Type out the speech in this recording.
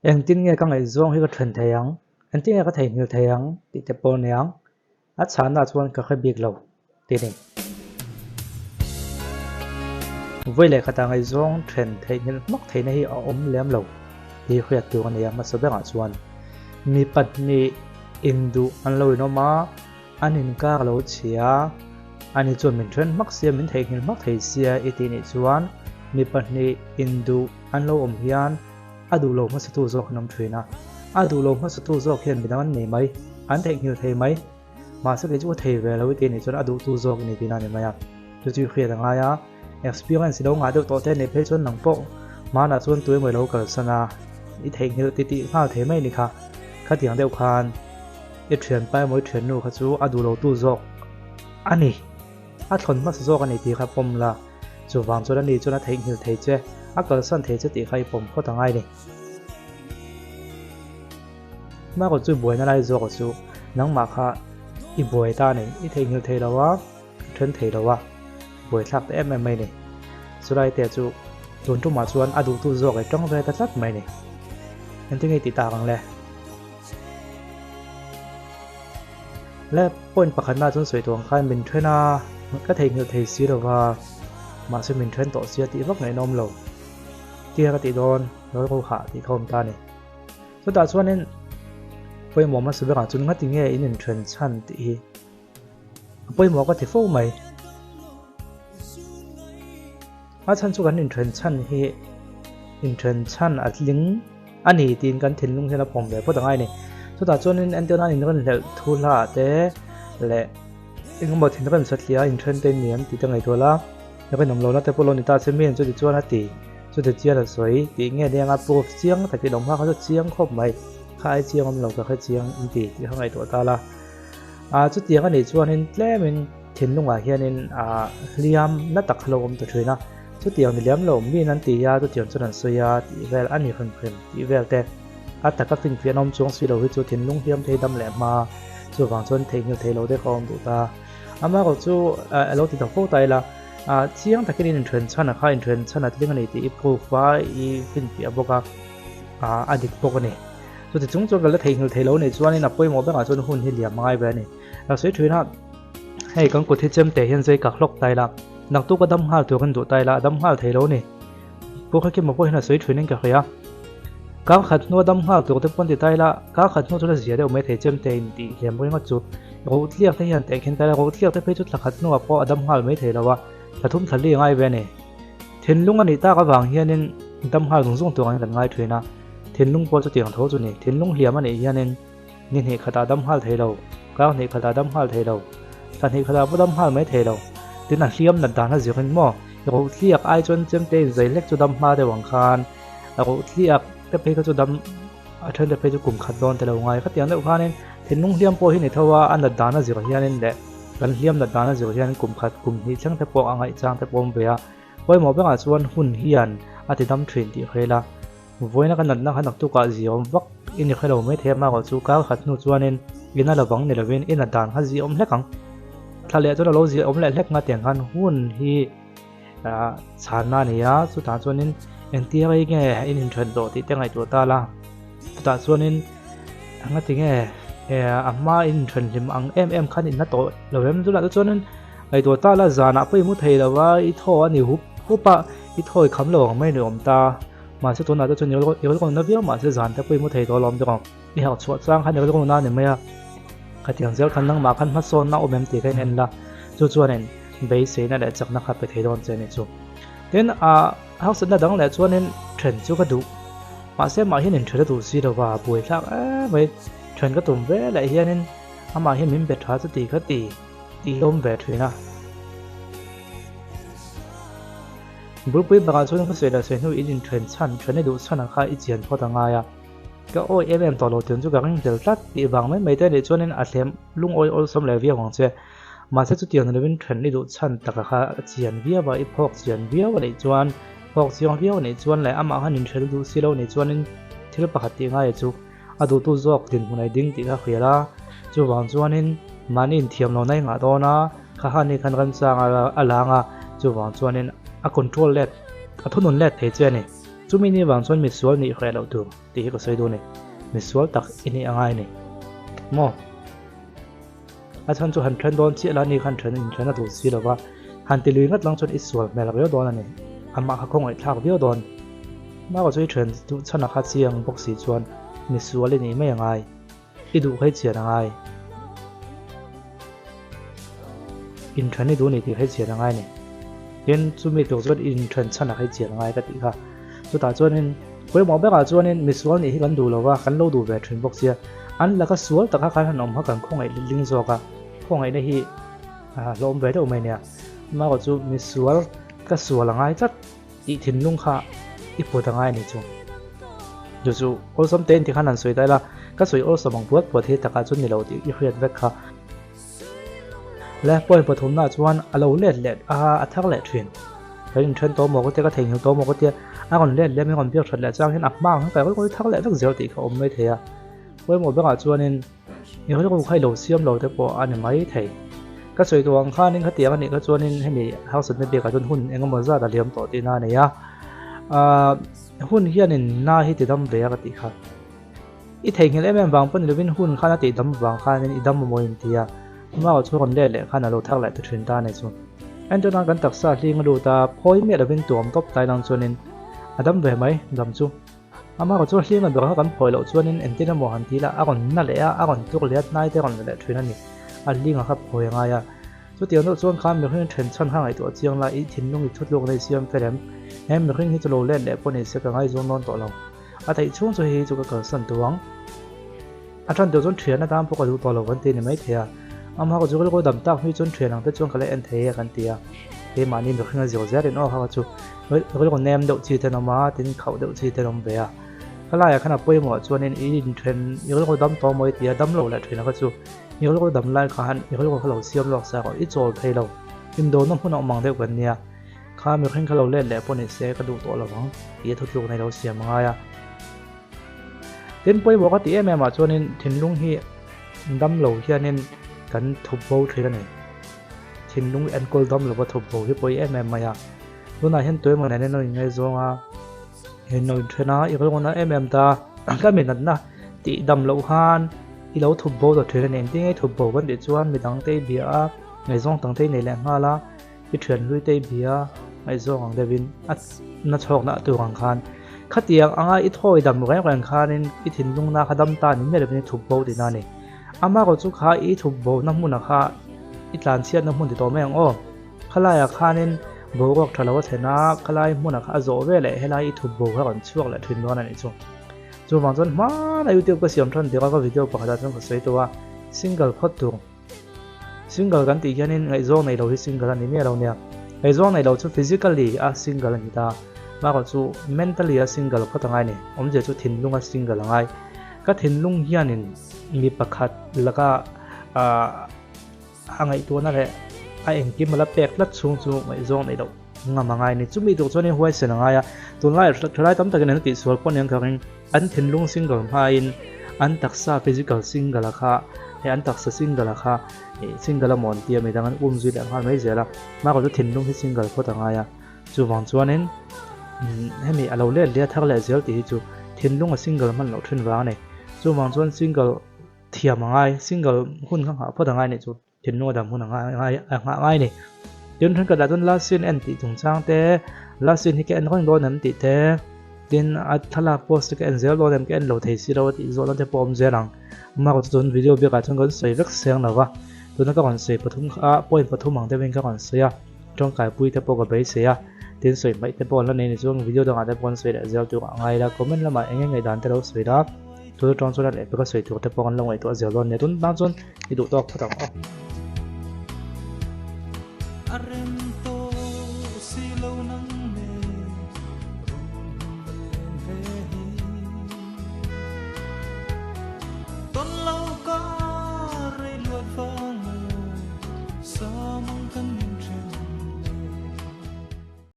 Engtin nge ka ngaihzawng hi ka then thei ang? Engtin nge ka theihnghilh thei ang? tih te pawh a ni ang. A chhahna chuan ka hre bik lo ti ni. Vawi leh khatah ngaihzawng then theihnghilh hmak theihna hi a awm lem lo tih hriat tur a ni a, hmasa berah chuan mi pahnih induh an lo inawm a, an inkar lo chhia a, ani chuan min then hmak sia, min theihnghilh hmak thei sia i tih nih chuan mi pahnih induh an lo awm hian A duh lo hmasatu zawk an awm thin a, a duh lo hmasatu zawk hian midang an nei mai, an theihnghilh thei mai. Mahse kei chu ka thei ve lo i tih nih chuan a duhtu zawk i ni tihna a ni mai a. Chu chu i hriat a ngai a, experience i lo ngah deuh tawh te nih phei chuan nang pawh hmanah chuan tu emaw i lo kalsan a, i theihnghilh ti tih nghal thei mai a ni kha. Khatiang deuh khan i thianpa emaw i thiannu kha chu a duh lotu zawk a ni. A thlawn hmasa zawk a ni tih kha pawm la, chuvang chuan ani chuan a theihnghilh thei che, a kalsan thei che tih kha i pawm phawt a ngai ni. Hmakawt chu buaina lai zawk chu nangmah kha i buai ta a ni, i theihnghilh thei lo a, i then thei lo a, buaithlak ta em em mai ni. Chulai te chu tun tumah chuan a duhtu zawk i tawng ve ta tlat mai ni. Engtin nge i tih tak ang le? Le point pakhatna chuan sawi tawh ang khan min then a, ka theihnghilh thei si lo va, mahse min then tawh sia tih vak ngaihna awm lo. Tia ka tih dawn, rilru hah tih kha awm ta a ni. Chutah chuanin pawimawh hmasa berah chuan ngati nge in inthen chhan tih hi a pawimawh ka ti fo mai. A chhan chu kan inthen chhan hi inthen chhan a tling a ni tiin kan thinlung hian a pawm ve phawt angai a ni. Chutah chuanin entirna an inrinhlelh thu hla te leh engemaw thinrim satliah a inthen te ni an tih te ngaihtuah la, rinawm lohna te pawh lo ni ta se miin chuti chuan a ti, chuti chian a sawi tih nge nia anga proof chiang takin awm kha kha chu chiang khawp mai, kha ai chiang awm lo ka hre chiang in ti tih kha ngaihtuah ta la. Chutiang a nih chuanin tlemin thinlungah hianin hliam na tak kha lo awm ta thin a, chutiang ni lem lo miin an ti a, chutiang chuan an sawi a tih vel a ni hrim hrim tih vel te a taka finfiah an awm chuang si lo hi chu thinlung hliam thei dam leh hma chuvang chuan theihnghilh thei lo te kha a awm duh ta. Amaherawh chu a lo ti ta fo ta ila, chiang takin in inthen chhan a kha inthen chhan a tling a ni tih i proof a, i finfiah bawk a, a dik bawk a ni. Chuti chung chuan ka la theihnghilh thei lo nih chuanin a pawimawh berah chuan hun hi liam ngai ve a ni. Ka sawi thin a, hei kan kut hi chem teh hian zai kak hlawk ta ila, naktuk a dam nghal tur kan duh ta ila, a dam nghal thei lo ni. Pu Khakima pawh hian a sawi thin in ka hria. Kar khat hnu a dam nghal tur te pawh an ti ta ila, kar khat hnu chuan a zia deuh mai thei chem teh in tih hliam ringawt chu. Ruh tliak te hian teh khin ta ila, ruh tliak te phei chu thla khat hnuah pawh a dam nghal mai thei lo a, thla thum thla li a ngai ve a ni. Thinlung a nih tak avang hianin dam nghal zung zung tur angin kan ngai thin a, thinlung pawh chutiang tho chu ni. Thinlung hliam a nih hianin ni hnih khatah dam nghal thei lo, kar hnih khatah dam nghal thei lo, thla hnih khatah pawh dam nghal mai thei lo. Tin a hliam nat dan a zirin maw ruh tliak ai chuan chemte in zei hlek chu dam hma deuh ang khan ruh tliak te phei kha chu dam a then te phei chu kum khat dawn te lo ngai. Khatiang deuh khanin thinlung hliam pawh hi ni tho a, a nat dan a zir hianin leh Kan hliam nat dan a zir hian kum khat kum hnih thleng te pawh a ngaihchang te pawh awm ve a, pawimawh berah chuan hun hian a ti dam thin tih hre ila. Vawiina ka natna kha naktukah ziawm vak i ni hre lo mai thei a, amaherawh chu kar khat hnu chuanin in a lovang ni lovin i nat dan kha ziawm hlek ang. Thla leh chuan a lo ziawm leh hlek nga tiang khan hun hi chhanna a ni a, chutah chuanin engtia rei nge in inthen tawh tih te ngaihtuah ta la, chutah chuanin engati nge a hma in inthen hlim ang em em khan in la tawh lo em chutah te chuanin ngaihtuah ta la zanah pawh i mu thei lo va i thaw a ni hup hup a i thaw i kham lo ang mai ni awm ta mahse tunah te chuan i rilru na viau mahse zan te pawh i mu thei tawh alawm tawh i harh chhuah chang khan i rilru na a ni mai a khatiang zel khan nangmah khan hmasawnna awm em tih kha in en la chu chuanin beiseina leh chakna kha pe thei dawn che a ni chu. Tin, a harsatna dang leh chuanin then chu ka duh. Mahse amah hian inthen a duh si lo va, buai thlak em mai. Then ka tum ve leh hianin amah hian min be tha chu ti kha ti ti awm ve thin a. Bulpui bakah chuan ka sawi leh sawi hnu in inthen chhan, then i duh chhan ang kha i chian phawt a ngai a. Ka awi em em tawh lo tiang chu ka ring tel tlat tih vang mai mai te nih chuanin a thlem lungawi awlsam leh viau ang che. Mahse chutiang ni lovin then i duh chhan taka kha a chian viau a, i phawk chian viau a nih chuan, phawk chiang viau a nih chuan leh amah khan inhre duh si lo nih chuanin thil pakhat tih ngaia chu a duhtu zawk dinhmun a ding tih kha hrial a. Chuvang chuanin mahni inthiam lohna i ngah dawn a, kha khan ni khan remchang a lang a, chuvang chuanin a control let, a thunun let thei che a ni. Chumi ni vang chuan misual nih hreh loh tur tih hi ka sawi duh a ni. Misual tak i nih a ngai a ni maw? A chhan chu han then dawn chiah la ni khan then inthen a duh si lo va, han ti lui ngat lang chuan i sual hmel viau dawn a ni. Amah kha khawngaih thlak viau dawn. Mah chu i then duh chhan a kha chiang bawk si chuan misual i nih mai a ngai. I duh kha i chian a ngai. Inthen i duh ni tih kha i chian a ngai a ni. Tin, chumi tur chuan inthen chhan a kha i chian a ngai ka tih kha. Chutah chuanin pawimawh berah chuanin misual nih hi kan duh lo va, kan lo duh ve thin bawk sia. An laka sual taka khan han awm kha kan khawngaih letling zawk a, khawngaihna hi a hlawm ve deuh mai nia. Amaherawhchu chu misual ka sual a ngai tlat tih thinlung kha i put a ngai a ni chu. Chu chu awlsam te in tikhan han sawi ta ila, ka sawi awlsam ang puat puat hi takah chuan ni lo tih i hriat vek kha. Le point pathumna chuan a lo let leh a, a thar leh thin. Kan inthen tawh maw ka tia, ka theihnghilh tawh maw ka tia, a rawn let leh a, min rawn biak that leh chang hian a hma ang hian ka rawn thar leh vek zel tih kha a awm mai thei a. Pawimawh berah chuanin i rilru kha i lo siam lo te pawh a ni mai thei. Ka sawi tawh ang khanin khatiang a nih kha chuanin hemi harsatna biakah chuan hun eng emaw zat a liam tawh tihna a nei a. Ahh hun hianin na hi ti dam ve a ka tih kha. I theihnghilh em em vang pawh ni lovin hun khan a tih dam vang khanin i dam amaw in ti a, hma chu rawn let leh khan a lo thar leh ta thin ta a ni chu. Entirna kan taksa hling a lut a, phawi miah lovin tuam tawp tai lang chuanin a dam ve mai dam chu. Amaherawhchu chu hling a ber kha kan phawi loh chuanin entir emaw han ti la a rawn na leh a, a rawn tuk leh a, hnai te a rawn la leh thin a ni. A hling a kha phawi a ngai a. Chutiang deuh chuan khan mihring then chhan kha ngaihtuah chiang la, i thinlung i thutluk na i siam fel em? He mihring hi chu lo let leh pawh ni se ka ngaizawng dawn tawh lo. A theih chhung chu hei chu ka kalsan tawh ang. A tan tur chuan thian atan pawh ka duh tawh lo kan ti a ni maithei a. Amah ka chu rilru dam tak hnu chuan thian ang te chuan ka la en thei e kan ti a. Keimahni mihring a zir zel in aw kha ka chu rilru nem deuh chi te an awm a, tin khauh deuh chi te an awm ve a. Ka laiah khan a pawimawh chuanin i inthen i rilru dam tawh maw i ti a, dam lo leh thin a kha chu i rilru dam lai khan i rilru kha lo siam lawk sa rawh, i chawl thei lo. Indawhna hmun a awm ang deuh kan nia. Kha mihring kha lo let leh pawh ni se ka duh tawh lo ang tih a thutluk nei lo siam a ngai a. Tin pawimawh ka tih em em ah chuanin thinlung hi dam lo hianin kan thup bo thin a ni. Thinlung enkawl dam lova thup bo hi pawi em em mai a. Tunah hian tuemaw nen in lo inngaizawng a, in lo inthen a, i rilru na em em ta ka mi natna tih dam loh khan i lo thup bo ta thin a ni. Engtin nge i thup bo kan tih chuan midang te i bia a, ngaihzawng dang te i nei leh nghal a. I thian hlui te i bia ngaihzawng ang deuhin a na chhawkna a tur ang khan khatiang anga i thawi dam reng reng khanin i thinlungna kha dam ta ni miah lovin i thup bo tihna a ni. Amaherawh chu kha i thup bona hmunah kha i tlanchhiatna hmun ti tawh mai ang aw. Khalaiah khanin boruak tha lo a thlen a, khalai hmunah kha a zawh ve leh helai i thup bo kha rawn chhuak leh thin dawn a nih chu. Chuvang chuan hmanah YouTube ka siam than tirh a ka video pakhatah chuan ka sawi tawh a, single phawt tur. Single kan tih hianin ngaihzawng neih loh hi single a ni miah lo nia. Ngaihzawng neih loh chu physically a single a ni ta. Bakah chu mentally a single phawt a ngai ni. Awmzia chu thinlung a single a ngai. Ka thinlung hianin mi pakhat laka a ngaihtuahna leh a engkim a la pek tlat chhung chu ngaihzawng neih loh ngam a ngai ni. Chumi tur chuanin huaisen a ngai a. Tunlai thalai tam takin an tihsual pawh aniang ka ring. An thinlung single hmain an taksa physical single a kha hei an taksa single a kha ih single a maw an tia midang an um zui leh nghal mai zel a mahka chu thinlung hi single phawt a ngai a chuvang chuanin umm hemi a lo let leh a thar leh zel tih hi chu thinlung a single hman loh thin vang a ni chuvang chuan single thiam a ngai single hun kha nghah phawt a ngai a nih chu. Thinlung a dam hun a ngai a nghah ngai a ni. Tin thenkhat ah chuan last scene en tih chungchang te, last scene hi ka en reng dawn em tih te, tin a thlalak post te ka en zel dawn em ka en lo thei si lo a tih zawhna te pawh a awm zel ang. Amah chu tun video biakah chuan kan sawi vek seng lo va, tuna ka rawn sawi pathum kha point pathum ang deuhin ka rawn sawi a, tawngkaipui te pawh ka beisei a, tin sawi hmaih te pawh an la nei ni chuan video dangah te pawh an sawi leh zel tur a ngai la, comment lamah eng nge ngaihdan te lo sawi la. Tuna tawng chuan a lehpek a sawi tur te pawh kan lo ngaihtuah zel dawn nia tun tan chuan i duh tawk phawt ang aw. A rem tawh si lo nang nen run hun va len ve hi. Tawn lo.